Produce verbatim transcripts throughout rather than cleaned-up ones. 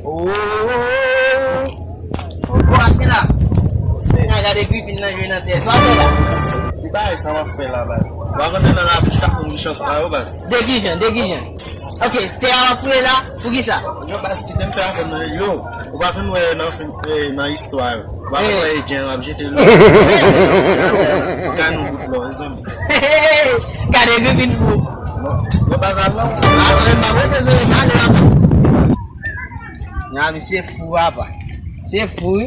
Oh, oh, oh, oh. Bon, ap gen la. Senya, gade Griffin nan jwe nan tè. Sa w ap fè la? Ki bagay sa w ap fè la, baz? W ap rantre nan lavi chak moun ki chans pa yo, baz. De ki jan, de ki jan? Ok, tè a w ap fouye la, pou ki sa? Yo, baz, kite m fè afè m nan yo. Ou pa konn wè nan fim, eh, nan istwa yo. Ou pa konn wè Edjen ap jete lò. Ou ka nou bout lò, mezanmi. Gade Griffin fou. Non, non, pa sa non. Apre, m pa rete, se male la. Nan, misye fou, papa. Se fou, wi.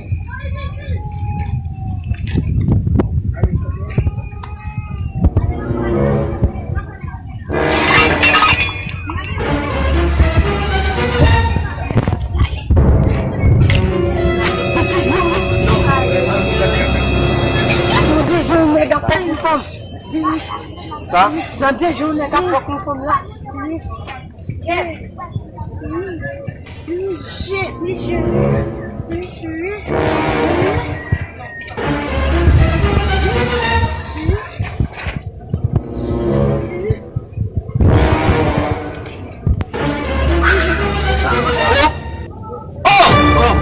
Nan de jou, nèg ap fòk yon fanm. Sa? Nan de jou, nèg ap fòk yon fanm la. Shit, mesye. Mesye. Oh! Oh!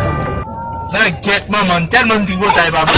Nan gèt manman, tèlman m tripotay, papa.